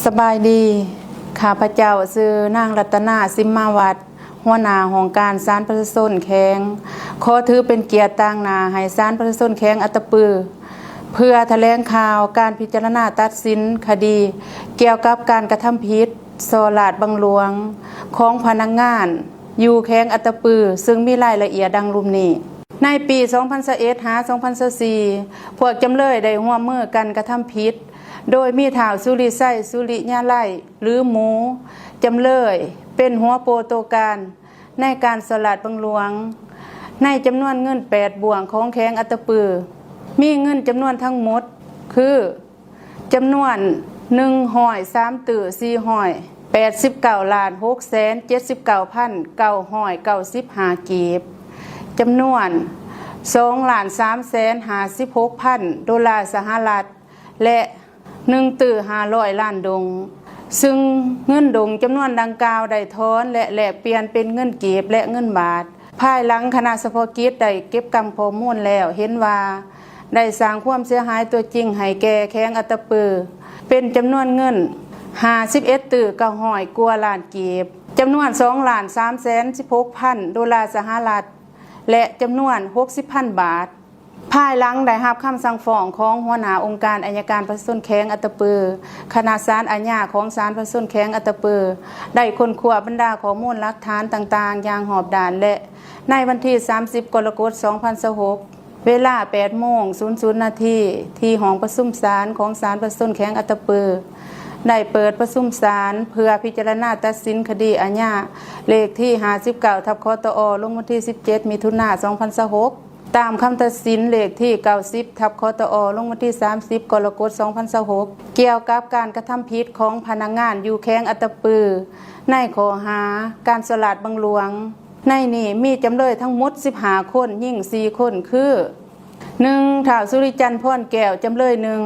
ສະບາຍດີ. ຂ້າພະເຈົ້າຊື່ນາງລັດຕະນາ ສິມມາວັດ ຫົວໜ້າຫ້ອງການສານປະຊາຊົນແຂວງ. ຂໍຖືເປັນກຽດຕາງໜ້າໃຫ້ສານປະຊາຊົນແຂວງອັດຕະປື ເພື່ອຖະແຫຼງຂ່າວການພິຈາລະນາຕັດສິນຄະດີກ່ຽວກັບການກະທຳຜິດສໍ້ລາດບັງຫຼວງຂອງພະນັກງານຢູ່ແຂວງອັດຕະປື ເຊິ່ງມີລາຍລະອຽດດັ່ງລຸ່ມນີ້. ໃນປີສອງພັນຊາວເອັດ ຫາ ສອງພັນຊາວສີ່ ພວກຈຳເລີຍໄດ້ຮ່ວມມືກັນກະທຳຜິດ ໂດຍມີທ້າວ ສຸລິໄຊ ສຸລິຍາໄລ ຫຼື ໝູ ຈຳເລີຍ ເປັນຫົວໂປໂຕການໃນການສໍ້ລາດບັງຫຼວງ ໃນຈຳນວນເງິນແປດບ່ວງຂອງແຂວງອັດຕະປື ມີເງິນຈຳນວນທັງໝົດຄື ຈຳນວນໜຶ່ງຮ້ອຍສາມຕື້ ສີ່ຮ້ອຍແປດສິບເກົ້າລ້ານ ຫົກແສນເຈັດສິບເກົ້າພັນ ເກົ້າຮ້ອຍເກົ້າສິບຫ້າກີບ, ຈຳນວນສອງລ້ານສາມແສນຫ້າສິບຫົກພັນໂດລາສະຫະລັດ ແລະ ໜຶ່ງຕື້ຫ້າຮ້ອຍລ້ານດົງ, ຊຶ່ງເງິນດົງຈຳນວນດັ່ງກ່າວໄດ້ຖອນ ແລະ ແລກປ່ຽນເປັນເງິນກີບ ແລະ ເງິນບາດ. ພາຍຫຼັງຄະນະສະເພາະກິດໄດ້ເກັບກຳຂໍ້ມູນແລ້ວ ເຫັນວ່າໄດ້ສ້າງຄວາມເສຍຫາຍຕົວຈິງໃຫ້ແກ່ແຂວງອັດຕະປື ເປັນຈຳນວນເງິນຫ້າສິບເອັດຕື້ເກົ້າຮ້ອຍກວ່າລ້ານກີບ, ຈຳນວນສອງລ້ານສາມແສນສິບຫົກພັນໂດລາສະຫະລັດ ແລະ ຈຳນວນຫົກສິບພັນບາດ. ພາຍຫຼັງໄດ້ຮັບຄຳສັ່ງຟ້ອງຂອງຫົວໜ້າອົງການໄອຍະການປະຊາຊົນແຂວງອັດຕະປື, ຄະນະສານອາຍາຂອງສານປະຊາຊົນແຂວງອັດຕະປື ໄດ້ຄົ້ນຄວ້າບັນດາຂໍ້ມູນຫຼັກຖານຕ່າງໆຢ່າງຮອບດ້ານ ແລະ ໃນວັນທີສາມສິບ ກໍລະກົດ ສອງພັນຊາວຫົກ ເວລາແປດໂມງສູນນາທີ ທີ່ຫ້ອງປະຊຸມສານຂອງສານປະຊາຊົນແຂວງອັດຕະປື ໄດ້ເປີດປະຊຸມສານເພື່ອພິຈາລະນາຕັດສິນຄະດີອາຍາ ເລກທີຫ້າສິບເກົ້າ ທັບ ຄຕອ ລົງວັນທີສິບເຈັດ ມິຖຸນາ ສອງພັນຊາວຫົກ ຕາມຄຳຕັດສິນເລກທີເກົ້າສິບ ທັບ ຄຕອ ລົງວັນທີສາມສິບ ກໍລະກົດ ສອງພັນຊາວຫົກ ກ່ຽວກັບການກະທຳຜິດຂອງພະນັກງານຢູ່ແຂວງອັດຕະປື ໃນຂໍ້ຫາການສໍ້ລາດບັງຫຼວງ. ໃນນີ້ມີຈຳເລີຍທັງໝົດສິບຫ້າຄົນ, ຍິງສີ່ຄົນ ຄື ໜຶ່ງ ທ້າວ ສຸລິຈັນ ພອນແກ້ວ ຈຳເລີຍໜຶ່ງ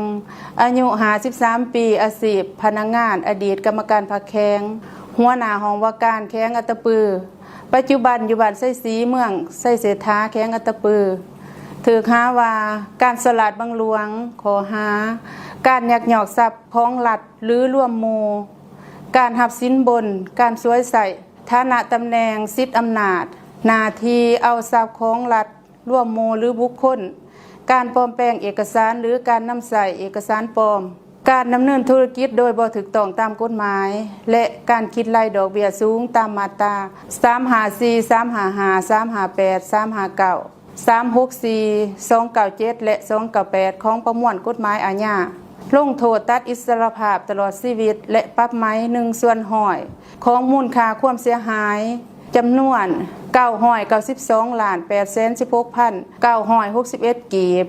ອາຍຸຫ້າສິບສາມປີ, ອາຊີບພະນັກງານ, ອະດີດກຳມະການພັກແຂວງ, ຫົວໜ້າຫ້ອງວ່າການແຂວງອັດຕະປື, ປັດຈຸບັນຢູ່ບ້ານໄຊສີ ເມືອງໄຊເສດຖາ ແຂວງອັດຕະປື ຖືກຫາວ່າການສໍ້ລາດບັງຫຼວງ, ຂໍ້ຫາການຍັກຍອກຊັບຂອງລັດ ຫຼື ລວມໝູ່, ການຮັບສິນບົນ, ການສວຍໃຊ້ຖານະຕຳແໜ່ງ, ສິດອຳນາດ, ໜ້າທີ່ເອົາຊັບຂອງລັດ ລວມໝູ່ ຫຼື ບຸກຄົນ, ການປອມແປງເອກະສານ ຫຼື ການນຳໃຊ້ເອກະສານປອມ, ການດຳເນີນທຸລະກິດໂດຍບໍ່ຖືກຕ້ອງຕາມກົດໝາຍ ແລະ ການຄິດໄລ່ດອກເບ້ຍສູງຕາມມາດຕາສາມຫ້າສີ່, ສາມຫ້າຫ້າ, ສາມຫ້າແປດ, ສາມຫ້າເກົ້າ, ສາມຫົກສີ່, ສອງເກົ້າເຈັດ ແລະ ສອງເກົ້າແປດ ຂອງປະມວນກົດໝາຍອາຍາ, ລົງໂທດຕັດອິດສະຫຼະພາບຕະຫຼອດຊີວິດ ແລະ ປັບໃໝໜຶ່ງສ່ວນຮ້ອຍ ຂອງມູນຄ່າຄວາມເສຍຫາຍຈຳນວນເກົ້າຮ້ອຍເກົ້າສິບສອງລ້ານແປດແສນສິບຫົກພັນເກົ້າຮ້ອຍຫົກສິບເອັດກີບ,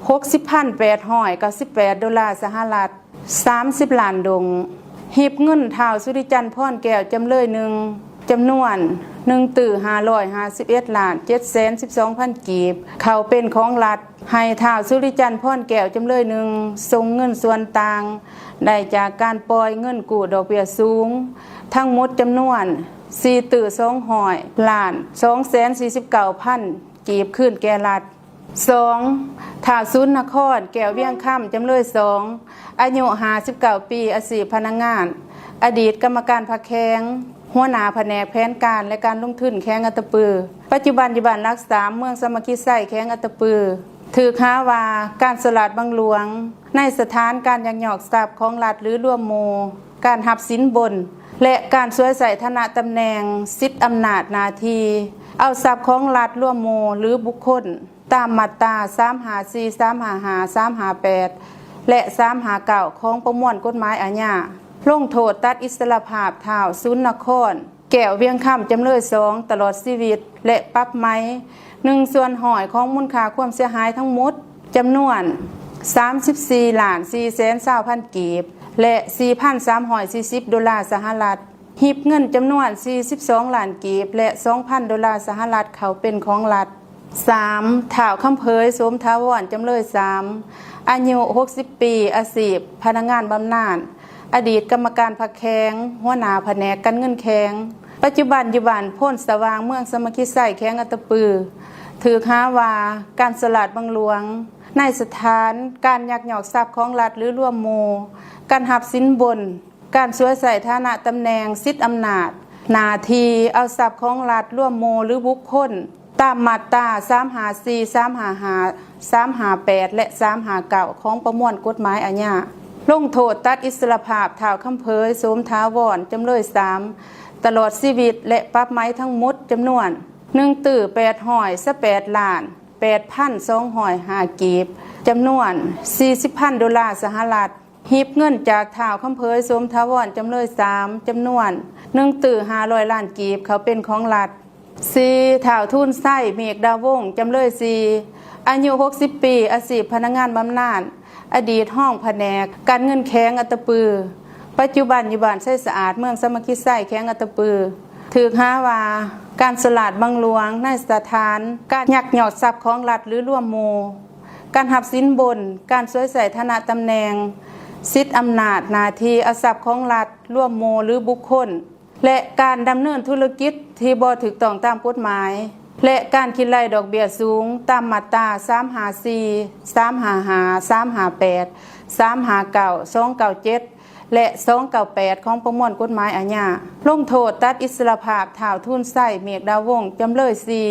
ຫົກສິບພັນແປດຮ້ອຍເກົ້າສິບແປດໂດລາສະຫະລັດ, ສາມສິບລ້ານດົງ, ຮີບເງິນທ້າວ ສຸລິຈັນ ພອນແກ້ວ ຈຳເລີຍໜຶ່ງ ຈຳນວນໜຶ່ງຕື້ຫ້າຮ້ອຍຫ້າສິບເອັດລ້ານເຈັດແສນສິບສອງພັນກີບ ເຂົ້າເປັນຂອງລັດ, ໃຫ້ທ້າວ ສຸລິຈັນ ພອນແກ້ວ ຈຳເລີຍໜຶ່ງ ສົ່ງເງິນສ່ວນຕ່າງໄດ້ຈາກການປ່ອຍເງິນກູ້ດອກເບ້ຍສູງ ທັງໝົດຈຳນວນສີ່ຕື້ສອງຮ້ອຍລ້ານສອງແສນສີ່ສິບເກົ້າພັນກີບ ຄືນແກ່ລັດ. ສອງ ທ້າວ ສູນນະຄອນ ແກ້ວວຽງຄຳ ຈຳເລີຍສອງ ອາຍຸຫ້າສິບເກົ້າປີ, ອາຊີບພະນັກງານ, ອະດີດກຳມະການພັກແຂວງ, ຫົວໜ້າພະແນກແຜນການ ແລະ ການລົງທຶນແຂວງອັດຕະປື, ປັດຈຸບັນຢູ່ບ້ານຫຼັກສາມ ເມືອງສາມັກຄີໄຊ ແຂວງອັດຕະປື, ຖືກຫາວ່າການສໍ້ລາດບັງຫຼວງໃນສະຖານການຍັກຍອກຊັບຂອງລັດ ຫຼື ລວມໝູ່, ການຮັບສິນບົນ ແລະ ການສວຍໃຊ້ຖານະຕຳແໜ່ງ, ສິດອຳນາດ, ໜ້າທີ່ເອົາຊັບຂອງລັດ, ລວມໝູ່ ຫຼື ບຸກຄົນ ຕາມມາດຕາສາມຫ້າສີ່, ສາມຫ້າຫ້າ, ສາມຫ້າແປດ ແລະ ສາມຫ້າເກົ້າ ຂອງປະມວນກົດໝາຍອາຍາ, ລົງໂທດຕັດອິດສະຫຼະພາບທ້າວ ສູນນະຄອນ ແກ້ວວຽງຄຳ ຈຳເລີຍສອງ ຕະຫຼອດຊີວິດ ແລະ ປັບໃໝໜຶ່ງສ່ວນຮ້ອຍຂອງມູນຄ່າຄວາມເສຍຫາຍທັງໝົດ ຈຳນວນສາມສິບສີ່ລ້ານສີ່ແສນຊາວພັນກີບ ແລະ ສີ່ພັນສາມຮ້ອຍສີ່ສິບໂດລາສະຫະລັດ. ຮີບເງິນຈຳນວນສີ່ສິບສອງລ້ານກີບ ແລະ ສອງພັນໂດລາສະຫະລັດເຂົ້າເປັນຂອງລັດ. ສາມ ທ້າວ ຄຳເຜີຍ ໂສມຖາວອນ ຈຳເລີຍສາມ ອາຍຸຫົກສິບປີ, ອາຊີບພະນັກງານບຳນານ, ອະດີດກຳມະການພັກແຂວງ, ຫົວໜ້າພະແນກການເງິນແຂວງ, ປັດຈຸບັນຢູ່ບ້ານໂພນສະຫວ່າງ ເມືອງສາມັກຄີໄຊ ແຂວງອັດຕະປື, ຖືກຫາວ່າການສໍ້ລາດບັງຫຼວງໃນສະຖານການຍັກຍອກຊັບຂອງລັດ ຫຼື ລວມໝູ່, ການຮັບສິນບົນ ການສວຍໃຊ້ຖານະຕຳແໜ່ງ, ສິດອຳນາດ, ໜ້າທີ່, ເອົາຊັບຂອງລັດ, ລວມໝູ່ ຫຼື ບຸກຄົນ ຕາມມາດຕາສາມຫ້າສີ່, ສາມຫ້າຫ້າ, ສາມຫ້າແປດ ແລະ ສາມຫ້າເກົ້າ ຂອງປະມວນກົດໝາຍອາຍາ. ລົງໂທດຕັດອິດສະຫຼະພາບທ້າວຄຳເຜີຍ ໂສມຖາວອນ ຈຳເລີຍສາມ ຕະຫຼອດຊີວິດ ແລະ ປັບໃໝທັງໝົດຈຳນວນ ໜຶ່ງຕື້ແປດຮ້ອຍຊາວແປດລ້ານແປດພັນສອງຮ້ອຍຫ້າກີບ, ຈຳນວນສີ່ສິບພັນໂດລາສະຫະລັດ. ຮີບເງິນຈາກທ້າວຄຳເຜີຍ ໂສມຖາວອນ ຈຳເລີຍສາມ ຈຳນວນໜຶ່ງຕື້ຫ້າຮ້ອຍລ້ານກີບ ເຂົ້າເປັນຂອງລັດ. ສີ່ ທ້າວທູນໄຊ ເມກດາວົງ ຈຳເລີຍສີ່ ອາຍຸຫົກສິບປີ, ອາຊີບພະນັກງານບຳນານ, ອະດີດຮອງພະແນກການເງິນແຂວງອັດຕະປື, ປັດຈຸບັນຢູ່ບ້ານໄຊສະອາດ ເມືອງສາມັກຄີໄຊ ແຂວງອັດຕະປື. ຖືກຫາວ່າການສໍ້ລາດບັງຫຼວງໃນສະຖານການຍັກຍອກຊັບຂອງລັດ ຫຼື ລວມໝູ່, ການຮັບສິນບົນ, ການສວຍໃຊ້ຖານະຕຳແໜ່ງ, ສິດອຳນາດ, ໜ້າທີ່, ເອົາຊັບຂອງລັດ, ລວມໝູ່ ຫຼື ບຸກຄົນ ແລະ ການດຳເນີນທຸລະກິດທີ່ບໍ່ຖືກຕ້ອງຕາມກົດໝາຍ ແລະ ການຄິດໄລ່ດອກເບ້ຍສູງຕາມມາດຕາສາມຫ້າສີ່, ສາມຫ້າຫ້າ, ສາມຫ້າແປດ, ສາມຫ້າເກົ້າ, ສອງເກົ້າເຈັດ ແລະ ສອງເກົ້າແປດ ຂອງປະມວນກົດໝາຍອາຍາ. ລົງໂທດຕັດອິດສະຫຼະພາບທ້າວທູນໄຊ ເມກດາວົງ ຈຳເລີຍສີ່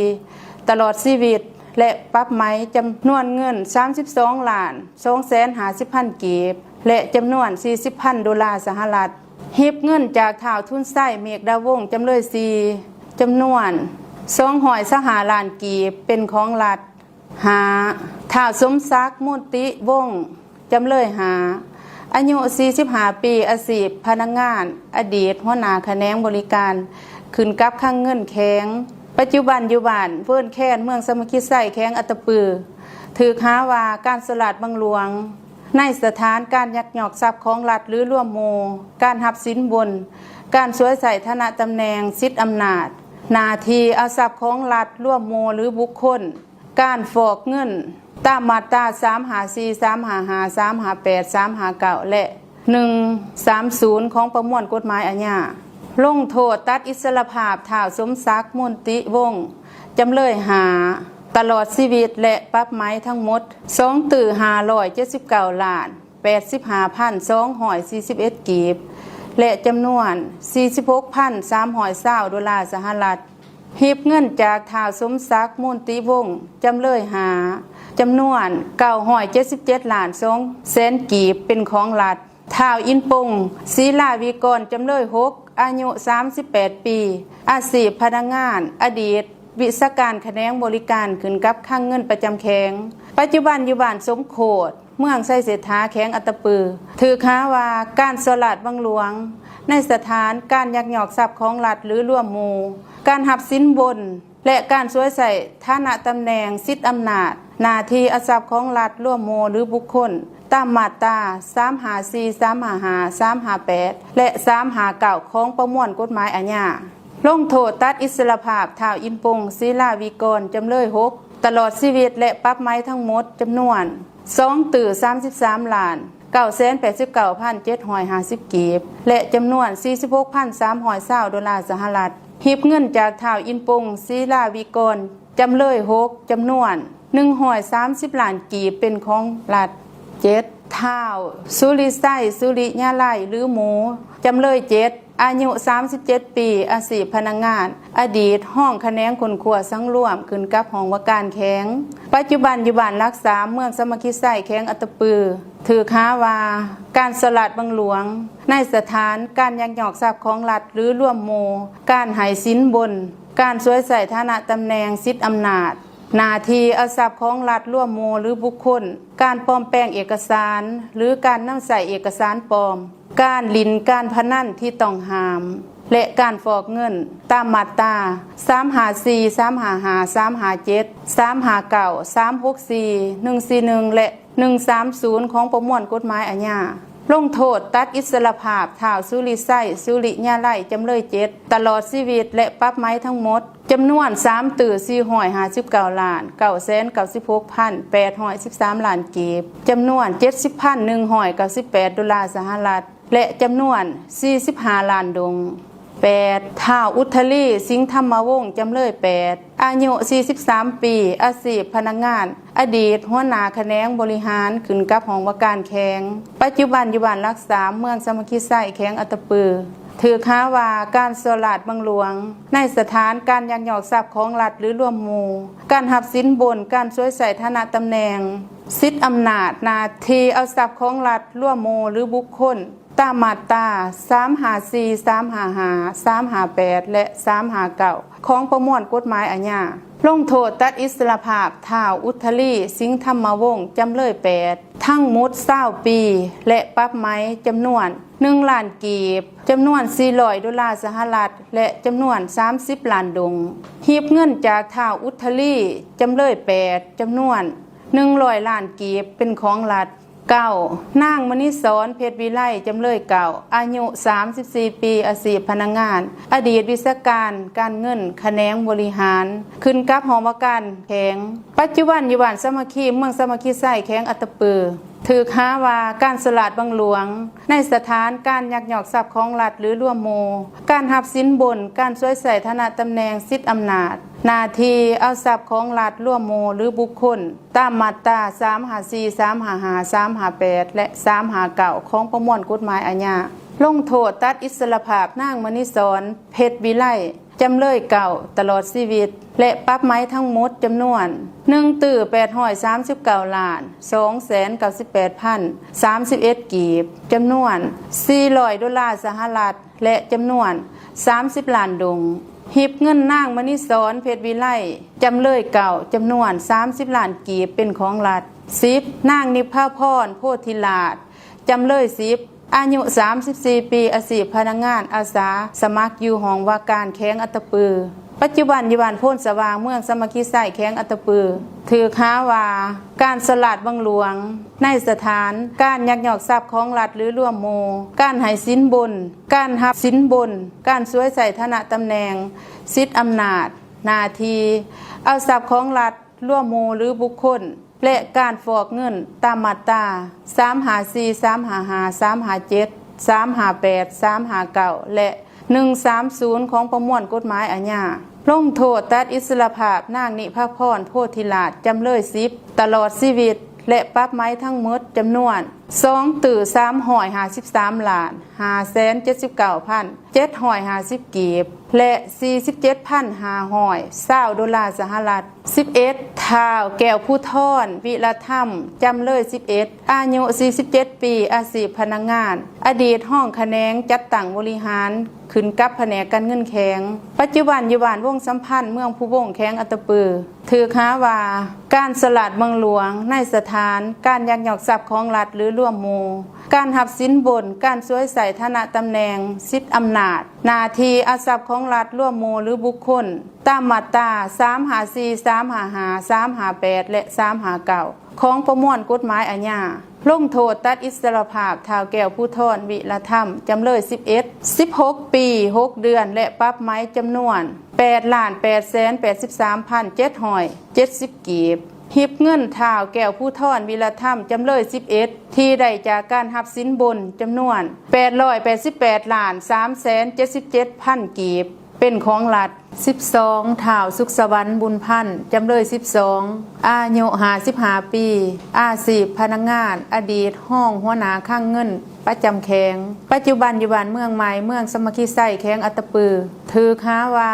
ຕະຫຼອດຊີວິດ ແລະ ປັບໃໝຈຳນວນເງິນສາມສິບສອງລ້ານສອງແສນຫ້າສິບພັນກີບ ແລະ ຈຳນວນສີ່ສິບພັນໂດລາສະຫະລັດ. ຮີບເງິນຈາກທ້າວທູນໄຊ ເມກດາວົງ ຈຳເລີຍສີ່ ຈຳນວນສອງຮ້ອຍຊາວຫ້າລ້ານກີບ ເປັນຂອງລັດ. ຫ້າ ທ້າວສົມສັກ ມູນຕິວົງ ຈຳເລີຍຫ້າ ອາຍຸສີ່ສິບຫ້າປີ, ອາຊີບພະນັກງານ, ອະດີດຫົວໜ້າຂະແໜງບໍລິການ ຂຶ້ນກັບຄັງເງິນແຂວງ, ປັດຈຸບັນຢູ່ບ້ານເວີນແຄນ ເມືອງສາມັກຄີໄຊ ແຂວງອັດຕະປື. ຖືກຫາວ່າການສໍ້ລາດບັງຫຼວງໃນສະຖານການຍັກຍອກຊັບຂອງລັດ ຫຼື ລວມໝູ່, ການຮັບສິນບົນ, ການສວຍໃຊ້ຖານະຕຳແໜ່ງ, ສິດອຳນາດ, ໜ້າທີ່, ເອົາຊັບຂອງລັດ, ລວມໝູ່ ຫຼື ບຸກຄົນ, ການຟອກເງິນຕາມມາດຕາສາມຫ້າສີ່, ສາມຫ້າຫ້າ, ສາມຫ້າແປດ, ສາມຫ້າເກົ້າ ແລະ ໜຶ່ງສາມສູນ ຂອງປະມວນກົດໝາຍອາຍາ. ລົງໂທດຕັດອິດສະຫຼະພາບທ້າວສົມສັກ ມູນຕິວົງ ຈຳເລີຍຫ້າ ຕະຫຼອດຊີວິດ ແລະ ປັບໃໝທັງໝົດສອງຕື້ຫ້າຮ້ອຍເຈັດສິບເກົ້າລ້ານແປດສິບຫ້າພັນສອງຮ້ອຍສີ່ສິບເອັດກີບ ແລະ ຈຳນວນສີ່ສິບຫົກພັນສາມຮ້ອຍຊາວໂດລາສະຫະລັດ. ຮີບເງິນຈາກທ້າວສົມສັກ ມູນຕິວົງ ຈຳເລີຍຫ້າ ຈຳນວນເກົ້າຮ້ອຍເຈັດສິບເຈັດລ້ານສອງແສນກີບ ເປັນຂອງລັດ. ທ້າວອິນປົງ ສີລາວິກອນ ຈຳເລີຍຫົກ ອາຍຸສາມສິບແປດປີ, ອາຊີບພະນັກງານ, ອະດີດວິຊາການຂະແໜງບໍລິການ ຂຶ້ນກັບຄັງເງິນປະຈຳແຂວງ, ປັດຈຸບັນຢູ່ບ້ານສົມໂຄດ ເມືອງໄຊເສດຖາ ແຂວງອັດຕະປື. ຖືກຫາວ່າການສໍ້ລາດບັງຫຼວງໃນສະຖານການຍັກຍອກຊັບຂອງລັດ ຫຼື ລວມໝູ່, ການຮັບສິນບົນ ແລະ ການສວຍໃຊ້ຖານະຕຳແໜ່ງ, ສິດອຳນາດ, ໜ້າທີ່, ເອົາຊັບຂອງລັດ, ລວມໝູ່ ຫຼື ບຸກຄົນ ຕາມມາດຕາສາມຫ້າສີ່, ສາມຫ້າຫ້າ, ສາມຫ້າແປດ ແລະ ສາມຫ້າເກົ້າ ຂອງປະມວນກົດໝາຍອາຍາ. ລົງໂທດຕັດອິດສະຫຼະພາບທ້າວອິນປົງ ສີລາວິກອນ ຈຳເລີຍຫົກ ຕະຫຼອດຊີວິດ ແລະ ປັບໃໝທັງໝົດຈຳນວນສອງຕື້ສາມສິບສາມລ້ານເກົ້າແສນແປດສິບເກົ້າພັນເຈັດຮ້ອຍຫ້າສິບກີບ ແລະ ຈຳນວນສີ່ສິບຫົກພັນສາມຮ້ອຍຊາວໂດລາສະຫະລັດ. ຮີບເງິນຈາກທ້າວອິນປົງ ສີລາວິກອນ ຈຳເລີຍຫົກ ຈຳນວນໜຶ່ງຮ້ອຍສາມສິບລ້ານກີບ ເປັນຂອງລັດ. ເຈັດ ທ້າວ ສຸລິໄຊ ສຸລິຍາໄລ ຫຼື ໝູ ຈຳເລີຍເຈັດ ອາຍຸສາມສິບເຈັດປີ, ອາຊີບພະນັກງານ, ອະດີດຮອງຂະແໜງຄົ້ນຄວ້າສັງລວມ ຂຶ້ນກັບຫ້ອງວ່າການແຂວງ, ປັດຈຸບັນຢູ່ບ້ານຫຼັກສາມ ເມືອງສາມັກຄີໄຊ ແຂວງອັດຕະປື. ຖືກຫາວ່າການສໍ້ລາດບັງຫຼວງໃນສະຖານການຍັກຍອກຊັບຂອງລັດ ຫຼື ລວມໝູ່, ການໃຫ້ສິນບົນ, ການສວຍໃຊ້ຖານະຕຳແໜ່ງ, ສິດອຳນາດ, ໜ້າທີ່, ເອົາຊັບຂອງລັດ, ລວມໝູ່ ຫຼື ບຸກຄົນ, ການປອມແປງເອກະສານ ຫຼື ການນຳໃຊ້ເອກະສານປອມ, ການຫຼິ້ນການພະນັນທີ່ຕ້ອງຫ້າມ ແລະ ການຟອກເງິນ ຕາມມາດຕາສາມຫ້າສີ່, ສາມຫ້າຫ້າ, ສາມຫ້າເຈັດ, ສາມຫ້າເກົ້າ, ສາມຫົກສີ່, ໜຶ່ງສີ່ໜຶ່ງ ແລະ ໜຶ່ງສາມສູນ ຂອງປະມວນກົດໝາຍອາຍາ. ລົງໂທດຕັດອິດສະຫຼະພາບທ້າວ ສຸລິໄຊ ສຸລິຍາໄລ ຈຳເລີຍເຈັດ ຕະຫຼອດຊີວິດ ແລະ ປັບໃໝທັງໝົດ ຈຳນວນສາມຕື້ສີ່ຮ້ອຍຫ້າສິບເກົ້າລ້ານເກົ້າແສນເກົ້າສິບຫົກພັນແປດຮ້ອຍສິບສາມລ້ານກີບ, ຈຳນວນເຈັດສິບພັນໜຶ່ງຮ້ອຍເກົ້າສິບແປດໂດລາສະຫະລັດ ແລະ ຈຳນວນສີ່ສິບຫ້າລ້ານດົງ. ແປດ ທ້າວ ອຸດທະລີ ສິງທຳມະວົງ ຈຳເລີຍແປດ ອາຍຸສີ່ສິບສາມປີ, ອາຊີບພະນັກງານ, ອະດີດຫົວໜ້າຂະແໜງບໍລິຫານ ຂຶ້ນກັບຫ້ອງວ່າການແຂວງ, ປັດຈຸບັນຢູ່ບ້ານຫຼັກສາມ ເມືອງສາມັກຄີໄຊ ແຂວງອັດຕະປື, ຖືກຫາວ່າການສໍ້ລາດບັງຫຼວງໃນສະຖານການຍັກຍອກຊັບຂອງລັດ ຫຼື ລວມໝູ່, ການຮັບສິນບົນ, ການສວຍໃຊ້ຖານະຕຳແໜ່ງ, ສິດອຳນາດ, ໜ້າທີ່ເອົາຊັບຂອງລັດ, ລວມໝູ່ ຫຼື ບຸກຄົນ ຕາມມາດຕາສາມຫ້າສີ່, ສາມຫ້າຫ້າ, ສາມຫ້າແປດ ແລະ ສາມຫ້າເກົ້າ ຂອງປະມວນກົດໝາຍອາຍາ. ລົງໂທດຕັດອິດສະຫຼະພາບ ທ້າວ ອຸດທະລີ ສິງທຳມະວົງ ຈຳເລີຍແປດ ທັງໝົດຊາວປີ ແລະ ປັບໃໝຈຳນວນໜຶ່ງລ້ານກີບ, ຈຳນວນສີ່ຮ້ອຍໂດລາສະຫະລັດ ແລະ ຈຳນວນສາມສິບລ້ານດົງ, ຮີບເງິນຈາກທ້າວ ອຸດທະລີ ຈຳເລີຍແປດ ຈຳນວນໜຶ່ງຮ້ອຍລ້ານກີບ ເປັນຂອງລັດ. ເກົ້າ ນາງ ມະນີສອນ ເພັດວິໄລ ຈຳເລີຍເກົ້າ ອາຍຸສາມສິບສີ່ປີ, ອາຊີບພະນັກງານ, ອະດີດວິຊາການການເງິນ ຂະແໜງບໍລິຫານ ຂຶ້ນກັບຫ້ອງວ່າການແຂວງ, ປັດຈຸບັນຢູ່ບ້ານສາມັກຄີ ເມືອງສາມັກຄີໄຊ ແຂວງອັດຕະປື, ຖືກຫາວ່າການສໍ້ລາດບັງຫຼວງໃນສະຖານການຍັກຍອກຊັບຂອງລັດ ຫຼື ລວມໝູ່, ການຮັບສິນບົນ, ການສວຍໃຊ້ຖານະຕຳແໜ່ງ, ສິດອຳນາດ, ໜ້າທີ່ເອົາຊັບຂອງລັດ, ລວມໝູ່ ຫຼື ບຸກຄົນ ຕາມມາດຕາສາມຫ້າສີ່, ສາມຫ້າຫ້າ, ສາມຫ້າແປດ ແລະ ສາມຫ້າເກົ້າ ຂອງປະມວນກົດໝາຍອາຍາ. ລົງໂທດຕັດອິດສະຫຼະພາບ ນາງ ມະນີສອນ ເພັດວິໄລ ຈຳເລີຍເກົ້າ ຕະຫຼອດຊີວິດ ແລະ ປັບໃໝທັງໝົດຈຳນວນໜຶ່ງຕື້ແປດຮ້ອຍສາມສິບເກົ້າລ້ານສອງແສນເກົ້າສິບແປດພັນສາມສິບເອັດກີບ, ຈຳນວນສີ່ຮ້ອຍໂດລາສະຫະລັດ ແລະ ຈຳນວນສາມສິບລ້ານດົງ, ຮີບເງິນນາງ ມະນີສອນ ເພັດວິໄລ ຈຳເລີຍເກົ້າ ຈຳນວນສາມສິບລ້ານກີບ ເປັນຂອງລັດ. ສິບ ນາງ ນິບພາພອນ ໂພທິລາດ ຈຳເລີຍສິບ ອາຍຸສາມສິບສີ່ປີ, ອາຊີບພະນັກງານອາສາສະໝັກ ຢູ່ຫ້ອງວ່າການແຂວງອັດຕະປື, ປັດຈຸບັນຢູ່ບ້ານໂພນສະຫວ່າງ ເມືອງສາມັກຄີໄຊ ແຂວງອັດຕະປື, ຖືກຫາວ່າການສໍ້ລາດບັງຫຼວງໃນສະຖານການຍັກຍອກຊັບຂອງລັດ ຫຼື ລວມໝູ່, ການໃຫ້ສິນບົນ, ການຮັບສິນບົນ, ການສວຍໃຊ້ຖານະຕຳແໜ່ງ, ສິດອຳນາດ, ໜ້າທີ່ເອົາຊັບຂອງລັດ, ລວມໝູ່ ຫຼື ບຸກຄົນ ແລະ ການຟອກເງິນຕາມມາດຕາສາມຫ້າສີ່, ສາມຫ້າຫ້າ, ສາມຫ້າເຈັດ, ສາມຫ້າແປດ, ສາມຫ້າເກົ້າ ແລະ ໜຶ່ງສາມສູນ ຂອງປະມວນກົດໝາຍອາຍາ. ລົງໂທດຕັດອິດສະຫຼະພາບ ນາງ ນິພາພອນ ໂພທິລາດ ຈຳເລີຍສິບ ຕະຫຼອດຊີວິດ ແລະ ປັບໃໝທັງໝົດຈຳນວນສອງຕື້ສາມຮ້ອຍຫ້າສິບສາມລ້ານຫ້າແສນເຈັດສິບເກົ້າພັນເຈັດຮ້ອຍຫ້າສິບກີບ ແລະ ສີ່ສິບເຈັດພັນຫ້າຮ້ອຍຊາວໂດລາສະຫະລັດ. ສິບເອັດ ທ້າວ ແກ້ວພູທອນ ວິລະທຳ ຈຳເລີຍສິບເອັດ ອາຍຸສີ່ສິບເຈັດປີ, ອາຊີບພະນັກງານ, ອະດີດຮອງຂະແໜງຈັດຕັ້ງບໍລິຫານ ຂຶ້ນກັບພະແນກການເງິນແຂວງ, ປັດຈຸບັນຢູ່ບ້ານວົງສຳພັນ ເມືອງພູວົງ ແຂວງອັດຕະປື, ຖືກຫາວ່າການສໍ້ລາດບັງຫຼວງໃນສະຖານການຍັກຍອກຊັບຂອງລັດ ຫຼື ລວມໝູ່, ການຮັບສິນບົນ, ການສວຍໃຊ້ຖານະຕຳແໜ່ງ, ສິດອຳນາດ, ໜ້າທີ່ອາຊັບຂອງລັດ, ລວມໝູ່ ຫຼື ບຸກຄົນ ຕາມມາດຕາສາມຫ້າສີ່, ສາມຫ້າຫ້າ, ສາມຫ້າແປດ ແລະ ສາມຫ້າເກົ້າ ຂອງປະມວນກົດໝາຍອາຍາ. ລົງໂທດຕັດອິດສະຫຼະພາບ ທ້າວ ແກ້ວພູທອນ ວິລະທຳ ຈຳເລີຍສິບເອັດ ສິບຫົກປີ ຫົກເດືອນ ແລະ ປັບໃໝຈຳນວນແປດລ້ານແປດແສນແປດສິບສາມພັນເຈັດຮ້ອຍເຈັດສິບກີບ, ຮີບເງິນທ້າວ ແກ້ວພູທອນ ວິລະທຳ ຈຳເລີຍສິບເອັດ ທີ່ໄດ້ຈາກການຮັບສິນບົນຈຳນວນແປດຮ້ອຍແປດສິບແປດລ້ານສາມແສນເຈັດສິບເຈັດພັນກີບ ເປັນຂອງລັດ. ສິບສອງ ທ້າວ ສຸກສະຫວັນ ບຸນພັນ ຈຳເລີຍສິບສອງ ອາຍຸຫ້າສິບຫ້າປີ, ອາຊີບພະນັກງານ, ອະດີດຮອງຫົວໜ້າຄັງເງິນປະຈຳແຂວງ, ປັດຈຸບັນຢູ່ບ້ານເມືອງໃໝ່ ເມືອງສາມັກຄີໄຊ ແຂວງອັດຕະປື, ຖືກຫາວ່າ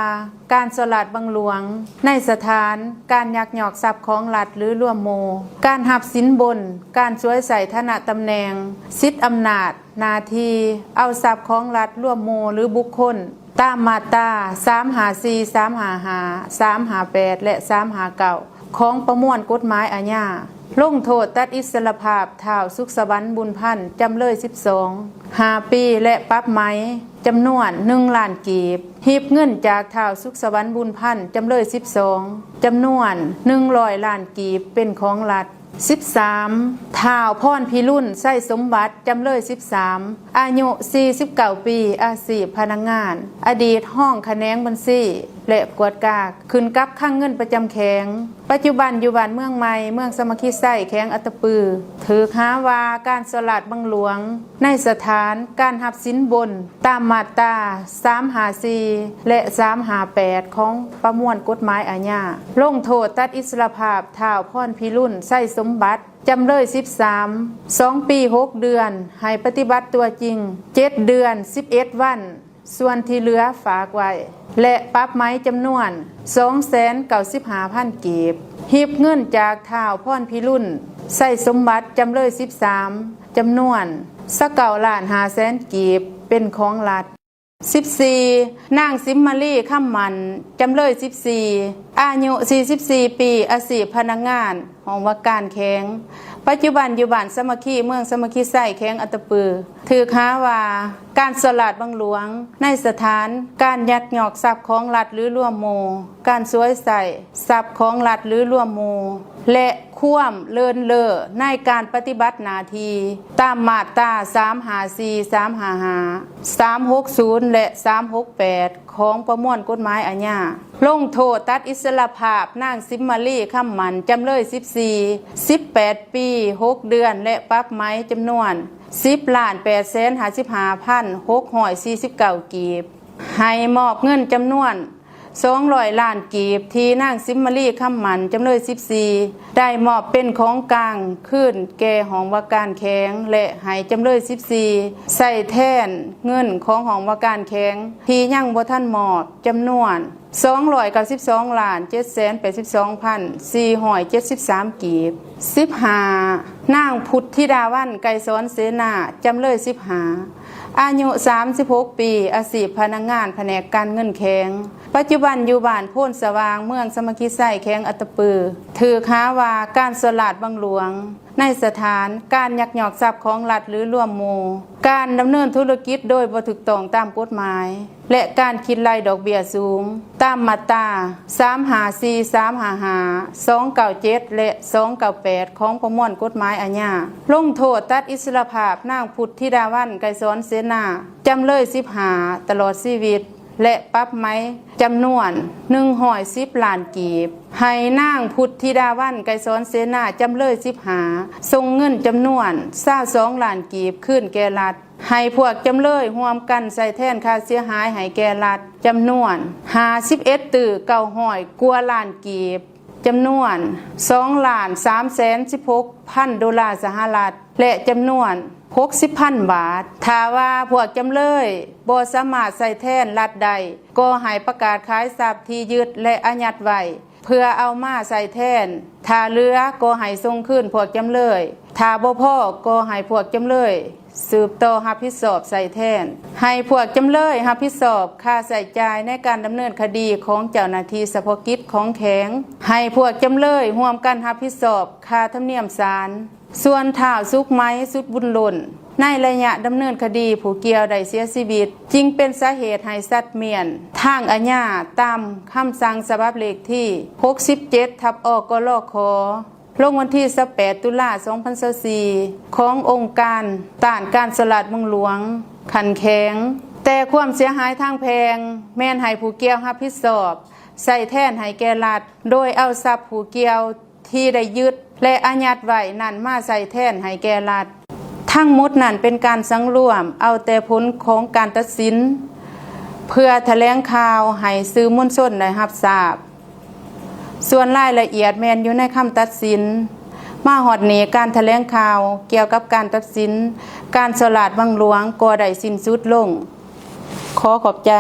ການສໍ້ລາດບັງຫຼວງໃນສະຖານການຍັກຍອກຊັບຂອງລັດ ຫຼື ລວມໝູ່, ການຮັບສິນບົນ, ການສວຍໃຊ້ຖານະຕຳແໜ່ງ, ສິດອຳນາດ, ໜ້າທີ່ເອົາຊັບຂອງລັດ, ລວມໝູ່ ຫຼື ບຸກຄົນ ຕາມມາດຕາສາມຫ້າສີ່, ສາມຫ້າຫ້າ, ສາມຫ້າແປດ ແລະ ສາມຫ້າເກົ້າ ຂອງປະມວນກົດໝາຍອາຍາ. ລົງໂທດຕັດອິດສະຫຼະພາບ ທ້າວ ສຸກສະຫວັນ ບຸນພັນ ຈຳເລີຍສິບສອງ ຫ້າປີ ແລະ ປັບໃໝຈຳນວນໜຶ່ງລ້ານກີບ, ຮີບເງິນຈາກທ້າວ ສຸກສະຫວັນ ບຸນພັນ ຈຳເລີຍສິບສອງ ຈຳນວນໜຶ່ງຮ້ອຍລ້ານກີບ ເປັນຂອງລັດ. ສິບສາມ ທ້າວ ພອນພິລຸນ ໄຊສົມບັດ ຈຳເລີຍສິບສາມ ອາຍຸສີ່ສິບເກົ້າປີ, ອາຊີບພະນັກງານ, ອະດີດຮອງຂະແໜງບັນຊີ, ແລະ ກວດກາຂຶ້ນກັບຄັງເງິນປະຈຳແຂວງ. ປັດຈຸບັນຢູ່ບ້ານເມືອງໃໝ່, ເມືອງສາມັກຄີໄຊ, ແຂວງອັດຕະປື, ຖືກຫາວ່າການສໍ້ລາດບັງຫຼວງໃນສະຖານການຮັບສິນບົນ ຕາມມາດຕາສາມຫ້າສີ່ ແລະ ສາມຫ້າແປດ ຂອງປະມວນກົດໝາຍອາຍາ, ລົງໂທດຕັດອິດສະຫຼະພາບທ້າວພອນພິລຸນ ໄຊສົມບັດ ຈຳເລີຍສິບສາມ ສອງປີ ຫົກເດືອນ ໃຫ້ປະຕິບັດຕົວຈິງ ເຈັດເດືອນ ສິບເອັດວັນ, ສ່ວນທີ່ເຫຼືອຝາກໄວ້ ແລະ ປັບໃໝຈຳນວນ ສອງແສນເກົ້າສິບຫ້າພັນ ກີບ, ຮິບເງິນຈາກທ້າວພອນພິລຸນ ໄຊສົມບັດ ຈຳເລີຍສິບສາມ ຈຳນວນ ຊາວເກົ້າລ້ານຫ້າແສນ ກີບ ເປັນຂອງລັດ. ສິບສີ່ ນາງສິມມາລີ ຄຳໝັ້ນ ຈຳເລີຍສິບສີ່ ອາຍຸສີ່ສິບສີ່ປີ, ອາຊີບພະນັກງານ ຫ້ອງວ່າການແຂວງ, ປັດຈຸບັນຢູ່ບ້ານສາມັກຄີ, ເມືອງສາມັກຄີໄຊ, ແຂວງອັດຕະປື, ຖືກຫາວ່າການສໍ້ລາດບັງຫຼວງໃນສະຖານການຍັກຍອກຊັບຂອງລັດ ຫຼື ລວມໝູ່, ການສວຍໃຊ້ຊັບຂອງລັດ ຫຼື ລວມໝູ່ ແລະ ຄວາມເລີນເລີໃນການປະຕິບັດໜ້າທີ່ ຕາມມາດຕາສາມຫ້າສີ່ ສາມຫ້າຫ້າ ສາມຫົກສູນ ແລະ ສາມຫົກແປດ ຂອງປະມວນກົດໝາຍອາຍາ, ລົງໂທດຕັດອິດສະຫຼະພາບນາງສິມມາລີ ຄຳໝັ້ນ ຈຳເລີຍສິບສີ່ ສິບແປດປີ ຫົກເດືອນ ແລະ ປັບໃໝຈຳນວນ ສິບລ້ານແປດແສນຫ້າສິບຫ້າພັນຫົກຮ້ອຍສີ່ສິບເກົ້າ ກີບ, ໃຫ້ມອບເງິນຈຳນວນ ສອງຮ້ອຍລ້ານກີບ ທີ່ນາງສິມມາລີ ຄຳໝັ້ນ ຈຳເລີຍສິບສີ່ ໄດ້ມອບເປັນຂອງກາງຄືນແກ່ຫ້ອງວ່າການແຂວງ ແລະ ໃຫ້ຈຳເລີຍສິບສີ່ ໃຊ້ແທນເງິນຂອງຫ້ອງວ່າການແຂວງທີ່ຍັງບໍ່ທັນມອບ ຈຳນວນສອງຮ້ອຍເກົ້າສິບສອງລ້ານເຈັດແສນແປດສິບສອງພັນສີ່ຮ້ອຍເຈັດສິບສາມກີບ. ສິບຫ້າ ນາງພຸດທິດາວັນ ໄກສອນເສນາ ຈຳເລີຍສິບຫ້າ ອາຍຸສາມສິບຫົກປີ, ອາຊີບພະນັກງານພະແນກການເງິນແຂວງ, ປັດຈຸບັນຢູ່ບ້ານໂພນສະຫວ່າງ, ເມືອງສາມັກຄີໄຊ, ແຂວງອັດຕະປື, ຖືກຫາວ່າການສໍ້ລາດບັງຫຼວງໃນສະຖານການຍັກຍອກຊັບຂອງລັດ ຫຼື ລວມໝູ່, ການດຳເນີນທຸລະກິດໂດຍບໍ່ຖືກຕ້ອງຕາມກົດໝາຍ ແລະ ການຄິດໄລ່ດອກເບ້ຍສູງ ຕາມມາດຕາສາມຫ້າສີ່, ສາມຫ້າຫ້າ, ສອງເກົ້າເຈັດ ແລະ ສອງເກົ້າແປດ ຂອງປະມວນກົດໝາຍອາຍາ, ລົງໂທດຕັດອິດສະຫຼະພາບນາງພຸດທິດາວັນ ໄກສອນເສນາ ຈຳເລີຍສິບຫ້າ ຕະຫຼອດຊີວິດ ແລະ ປັບໃໝຈຳນວນໜຶ່ງຮ້ອຍສິບລ້ານກີບ, ໃຫ້ນາງພຸດທິດາວັນ ໄກສອນເສນາ ຈຳເລີຍສິບຫ້າ ສົ່ງເງິນຈຳນວນຊາວສອງລ້ານກີບຄືນແກ່ລັດ, ໃຫ້ພວກຈຳເລີຍຮ່ວມກັນໃຊ້ແທນຄ່າເສຍຫາຍໃຫ້ແກ່ລັດ ຈຳນວນຫ້າສິບເອັດຕື້ເກົ້າຮ້ອຍກວ່າລ້ານກີບ, ຈຳນວນສອງລ້ານສາມແສນສິບຫົກພັນໂດລາສະຫະລັດ ແລະ ຈຳນວນຫົກສິບພັນບາດ. ຖ້າວ່າພວກຈຳເລີຍບໍ່ສາມາດໃຊ້ແທນລັດໄດ້, ກໍໃຫ້ປະກາດຂາຍຊັບທີ່ຍຶດ ແລະ ອາຍັດໄວ້ ເພື່ອເອົາມາໃຊ້ແທນ. ຖ້າເຫຼືອກໍໃຫ້ສົ່ງຄືນພວກຈຳເລີຍ. ຖ້າບໍ່ພໍກໍໃຫ້ພວກຈຳເລີຍສືບຕໍ່ຮັບຜິດຊອບໃຊ້ແທນ. ໃຫ້ພວກຈຳເລີຍຮັບຜິດຊອບຄ່າໃຊ້ຈ່າຍໃນການດຳເນີນຄະດີຂອງເຈົ້າໜ້າທີ່ສະເພາະກິດຂອງແຂວງ. ໃຫ້ພວກຈຳເລີຍຮ່ວມກັນຮັບຜິດຊອບຄ່າທຳນຽມສານ. ສ່ວນທ້າວສຸກໄໝ ສຸດບຸນລົ້ນ ໃນໄລຍະດຳເນີນຄະດີ ຜູ້ກ່ຽວໄດ້ເສຍຊີວິດ, ຈຶ່ງເປັນສາເຫດໃຫ້ສັດໝຽນທາງອາຍາຕາມຄຳສັ່ງສະບັບເລກທີຫົກສິບເຈັດ ທັບ ອກລຂ ລົງວັນທີຊາວແປດ ຕຸລາ ສອງພັນຊາວສີ່ ຂອງອົງການຕ້ານການສໍ້ລາດບັງຫຼວງຂັ້ນແຂວງ. ແຕ່ຄວາມເສຍຫາຍທາງແພ່ງແມ່ນໃຫ້ຜູ້ກ່ຽວຮັບຜິດຊອບໃຊ້ແທນໃຫ້ແກ່ລັດ, ໂດຍເອົາຊັບຜູ້ກ່ຽວ ທີ່ໄດ້ຍຶດ ແລະ ອາຍັດໄວ້ນັ້ນມາໃຊ້ແທນໃຫ້ແກ່ລັດ. ທັງໝົດນັ້ນເປັນການສັງລວມເອົາແຕ່ຜົນຂອງການຕັດສິນ ເພື່ອຖະແຫຼງຂ່າວໃຫ້ສື່ມວນຊົນໄດ້ຮັບຊາບ. ສ່ວນລາຍລະອຽດແມ່ນຢູ່ໃນຄຳຕັດສິນ. ມາຮອດນີ້ ການຖະແຫຼງຂ່າວກ່ຽວກັບການຕັດສິນການສໍ້ລາດບັງຫຼວງກໍໄດ້ສິ້ນສຸດລົງ. ຂໍຂອບໃຈ.